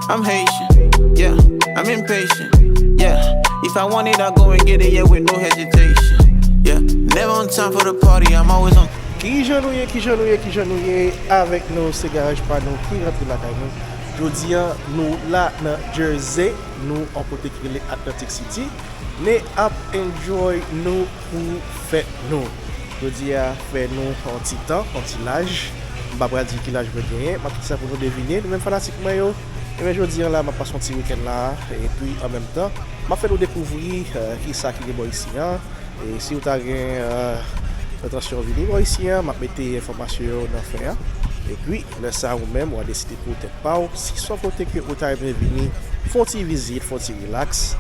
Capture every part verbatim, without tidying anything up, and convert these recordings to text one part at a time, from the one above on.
I'm Haitian, yeah, I'm impatient, yeah. If I want it, I go and get it, yeah, with no hesitation, yeah. Never on time for the party, I'm always on. Kijan nou ye, kijan nou ye, kijan nou ye? Avèk nou, se Garaj Pa Nou ki rantre lakay nou. Jodi a, nou la nan Jersey, nou an kote ki rele Atlantic City. Ne ap enjoy nou pou fèt nou. Jodi a, fè nou yon ti tan, yon ti laj. M pa pral di ki laj mwen genyen, m ap kite sa pou nou devine. Nou menm fanatik mwen yo, ebyen jodi a la, m ap pase yon ti wikenn la, epi an menm tan, m ap fè nou dekouvri, eh, kisa ki gen bò isi a. E si w ta gen, eh, entansyon vini bò isi a, m ap mete enfòmasyon yo nan fen an. Epi, lè sa a, ou menm, w a deside pou tèt pa w, si se yon kote ke ou ta renmen vini, fè yon ti vizit, fè yon ti relax,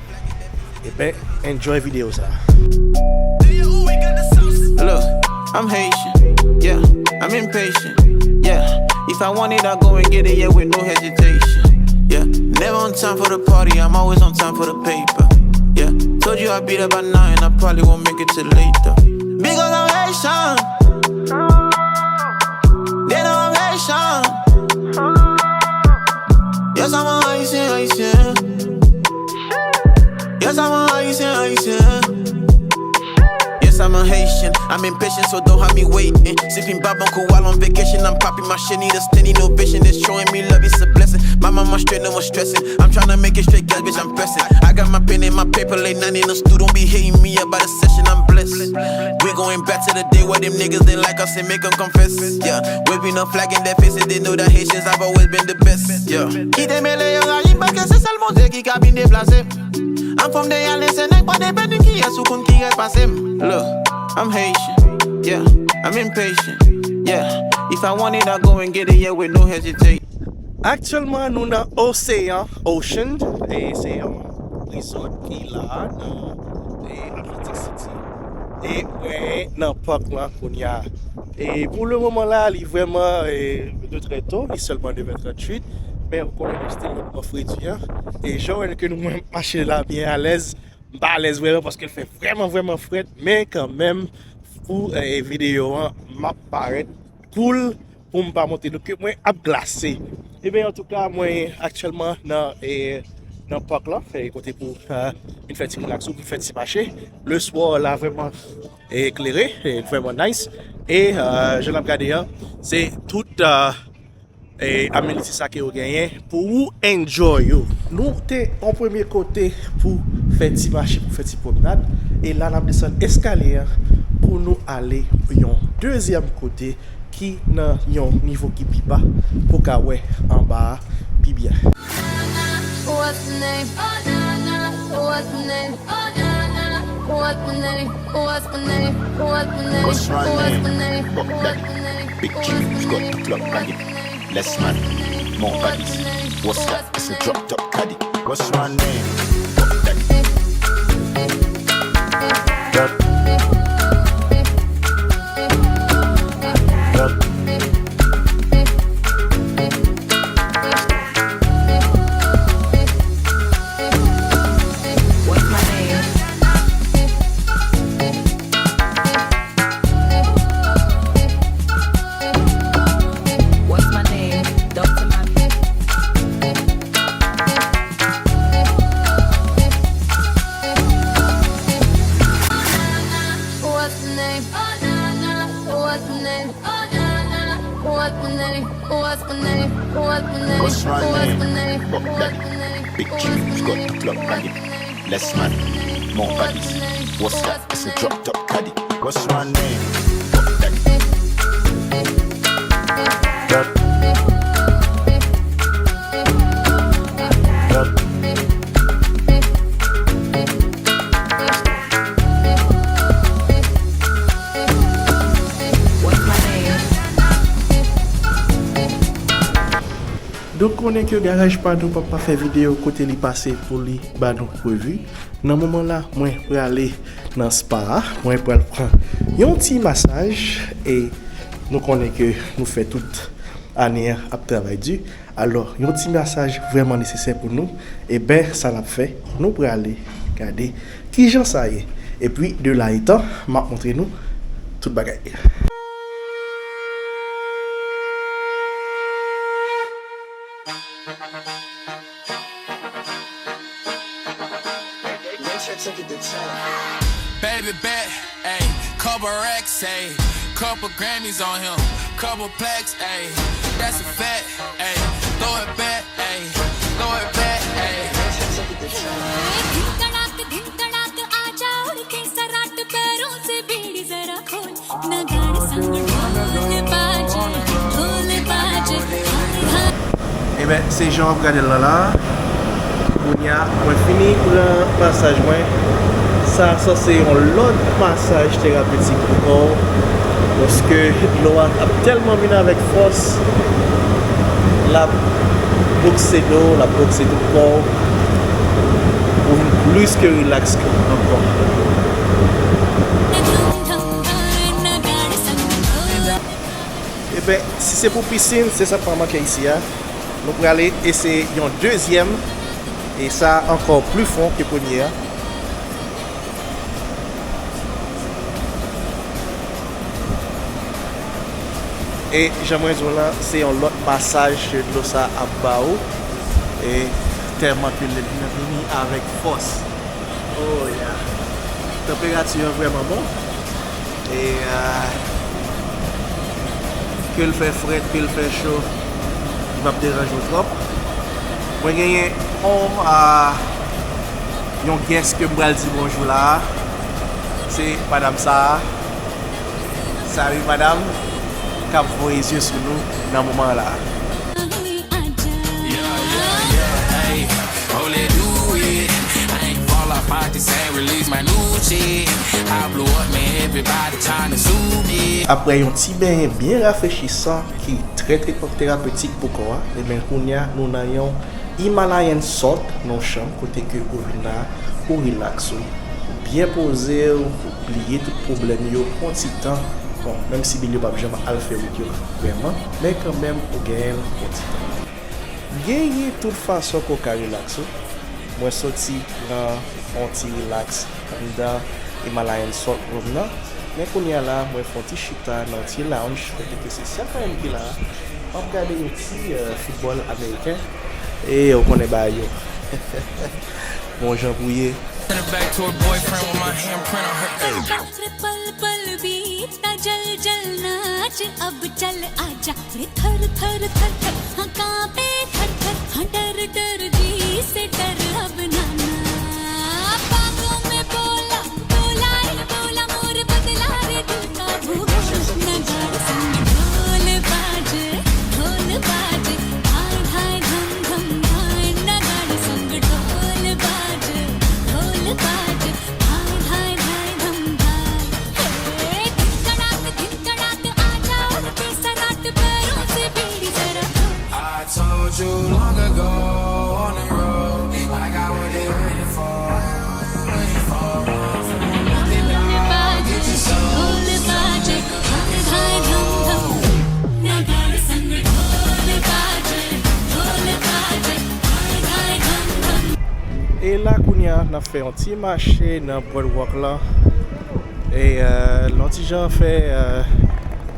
ebyen, enjoy videyo sa a. Look, I'm Haitian, yeah, I'm impatient, yeah. If I want it, I go and get it, yeah, with no hesitation, yeah. Never on time for the party, I'm always on time for the paper, yeah. Told you I'd be there by nine, I probably won't make it till later. Because I'm Haitian. They know I'm Haitian. Yes, I'm a Haitian, Haitian. Yes, I'm a Haitian, Haitian. Yes, I'm a Haitian. I'm impatient, so don't have me waiting. Sipping Baba Cool while on vacation. I'm popping my shit, need a stand innovation. It's showing me love, it's a blessing. My mama straight, no more stressing. I'm tryna make it straight, guys, bitch, I'm pressing. I got my pen and my paper, late night in the studio, don't be hating me about a session, I'm blessed. We going back to the day where them niggas didn't like us and make 'em confess. Yeah, waving a flag in their faces, they know that Haitians have always been the best. Yeah. Kite mele yo rayi m, paske se sèl Bondye ki ka vin deplase m. I'm from the islands and nèg pa depann kiyès ou konn ki rès pase m. Look, I'm Haitian, yeah, I'm impatient, yeah. If I want it, I go and get it, yeah, with no hesitation. Aktyèlman, nou nan Ocean, Ocean, e se yon resort ki la nan, e, Atlantic City. E mwen nan park lan kounye a. E pou le moman la, li vrèman, e, de trè to, li sèlman neuf heures trente-huit, men ou konnen nou still nan mwa fredi an. E jan w wè ke nou mwen mache la byen alèz, m pa alèz vrèman paske l fè vrèman, vrèman frèt, men kanmenm, pou, e, videyo an, m ap parèt cool pou m pa montre nou ke mwen ap glase. Ebyen, antouka, mwen aktyèlman nan, e, nan park lan, e, kote pou, e, vin fè ti relax ou pou fè ti mache. Le spot la vrèman, e, klere, e, vrèman nice. E, e, jan n ap gade an, se tout, e, e, amenity sa ke yo genyen pou ou enjoy yo. Nou te yon premye kote pou fè ti mache, pou fè ti pwomnad. E la, n ap desann eskalye an pou nou ale yon dezyèm kote ki nan yon nivo ki pi ba pou ka wè anba a pi byen. What's my name? Buck that. Big G's got the plug banging. Less man, more baddies. What's that? It's a drop top caddy. What's my name? Buck that. What's my name? What's my name? Buck that. Big G's got the plug banging. Less man, more baddies. What's that? It's a drop top caddy. What's my name? Buck that. Donk, konnen ke Garaj Pa Nou p ap pa fè videyo kote li pase pou li ba nou revi. Nan moman la, mwen prale nan spa a, mwen pral pran yon ti masaj, e nou konnen ke nou fè tout ane an ap travay di. Alò, yon ti masaj vrèman nesesè pou nou. Eben, sa n ap fè, nou prale gade kijan sa ye. Epi, de la etan, m ap montre nou tout bagay. Baby bet, ayy, couple racks, ayy, couple Grammys on him, couple plaques, ayy, that's a fact, ayy, throw it back, ayy, throw it back, ayy. धड़क धड़क आजा और के सराट पैरों से बीड़ी जरा खोल नगाड़े संग ढोल बाजे ढोल बाजे हाय हाय. Ebyen, se jan w ap gade l lan la. Kounye a, mwen fini pran masaj mwen. Sa a sanse yon lòt masaj terapetik pou kò w. Paske dlo a ap tèlman vin avèk fòs, l ap bokse do w, l ap bokse tout kò w. Ou vin plis ke rilaks ankò. Ebyen, si se pou pisin, se sa k pa manke isi a. Nou prale eseye yon dezyèm, e sa ankò pli fon ke premye a. E jan mwen di w lan, se yon lòt masaj ke dlo sa ap ba ou. E tèlman ke l vini avèk fòs. Oh, yeah. Tanperati an vrèman bon. E, ah, ke l fè frèt, ke l fè cho, li p ap deranje w twòp. Mwen genyen yon, ah, yon guest ke m pral di bonjou la. Se madanm sa a. Salut madame, k ap voye zye sou nou nan moman la. Yeah, yeah, yeah, ayy. Oh, let's do it. I ain't fall off, I just ain't release my new shit. I blew up, man, everybody tryna sue me. Aprè yon ti benyen byen rafrechisan ki trè, trè terapetik pou kò a, ebyen, kounye a, nou nan yon Himalayan Salt, nan yon chanm, kote ke ou vin la, ou rilaks ou, ou byen poze w, ou bliye tout pwoblèm yo, yon ti tan. Bon, menm si bil yo p ap janm al fè wout yo vrèman, men kanmenm, ou genyen l yon ti tan. Genyen tout fason ke w ka rilaks ou. Mwen soti pran yon ti rilaks anndan Himalayan Salt Room nan. Men kounye a la, mwen fè yon ti chita nan yon ti lounge, kote ke se sèl mwen ki la. M ap gade yon ti, euh, foutbòl ameriken. E ou konnen bagay yo. Bon jan pou ye. Send it back to her boyfriend with my handprint on her. हर पल पल बीतता जल जल नाच अब चल आजा रे थर थर थर थर हाँ कांपे थर थर हाँ डर डर जी से डर अब ना ना बागों में बोला बोला रे बोला मोर बदला रे दिल का भूगोल नगाड़ संग ढोल बाजे ढोल बाजे धाय धाय धम धम धाय नगाड़ संग ढोल बाजे ढोल बाजे धाय धाय धाय धम धाय हे धिन तड़ाक धिन तड़ाक आजा और के सराट पैरों से बीड़ी जरा I told you long ago on the road, like I wouldn't wait for, wait for nothing. Now you just so E la kounye a, n ap fè yon ti mache nan boardwalk lan. E, euh, l yon ti jan fè, euh,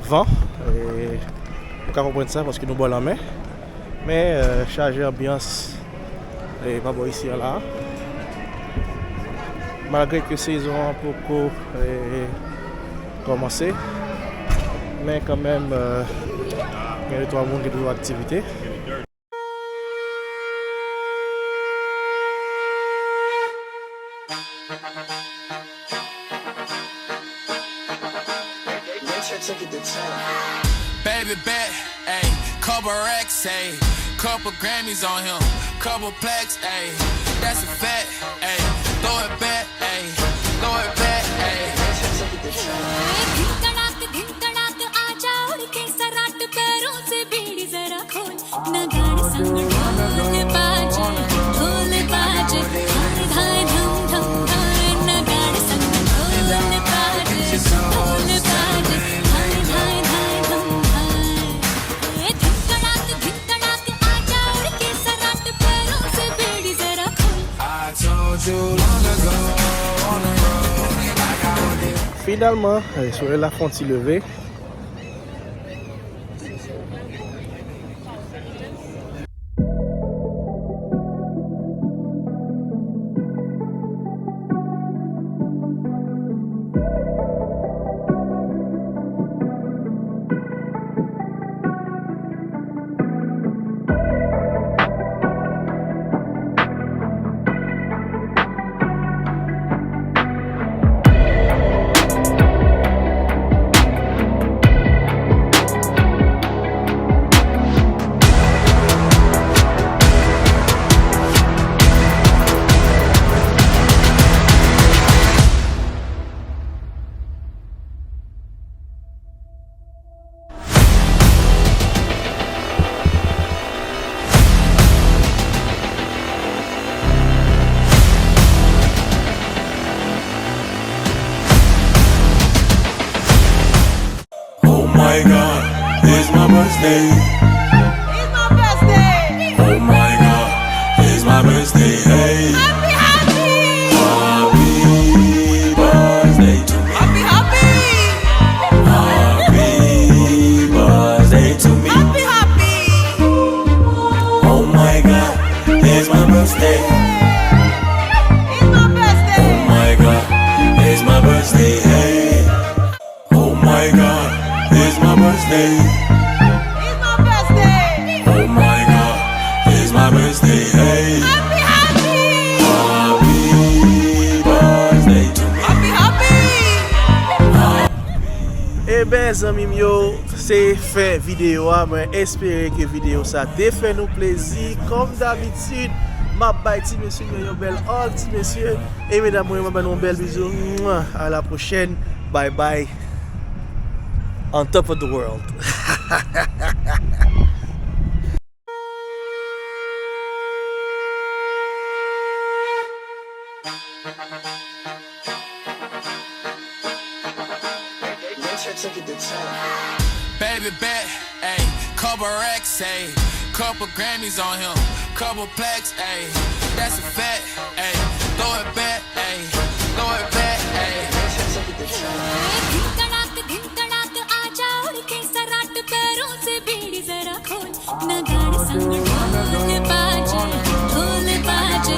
van. E, ou ka konprann sa paske nou bò lanmè. Men, euh, chaje anbyans, e, pa bò isi a la. Malgre ke sezon an poko, e, kòmanse, men kanmenm, euh, gen de twa moun ki toujou aktivite. Baby bet, ayy, couple racks, ayy, couple Grammys on him, couple plaques, ayy, that's a fact, ayy, throw it back, ayy, throw it back, ayy. धिन तड़ाक धिन तड़ाक आजा और के सराट पैरों से बीड़ी जरा खोल नगाड़े संग ढोल बाजे ढोल बाजे धाय धाय धम धम धाय नगाड़े संग ढोल बाजे ढोल बाजे धाय धाय धाय धम धाय ए धिन तड़ाक धिन तड़ाक आजा और के सराट पैरों से बीड़ी जरा खोल I told you long ago on the road, like I wouldn't Finalman, eh, solèy la fè yon ti leve. Zanmi m yo, se fen videyo a. Mwen espere ke videyo sa te fè nou plezi. Kòm dabitid, m ap bay ti mesye yo yon bèl hug, ti mesye. E medam mwen, m ap ban nou yon bèl bizou. Mwa. A la pwochèn. Bye bye. On top of the world. Baby bet, ayy, couple racks, ayy, couple Grammys on him, couple plaques, ayy, that's a fact, ayy, throw it back, ayy, throw it back, ayy. धिंकणाक धिंकणाक आजा ओळखे सराट पैरों से बीड़ी जरा खोल नगाड़े संग ढोल बाजे ढोल बाजे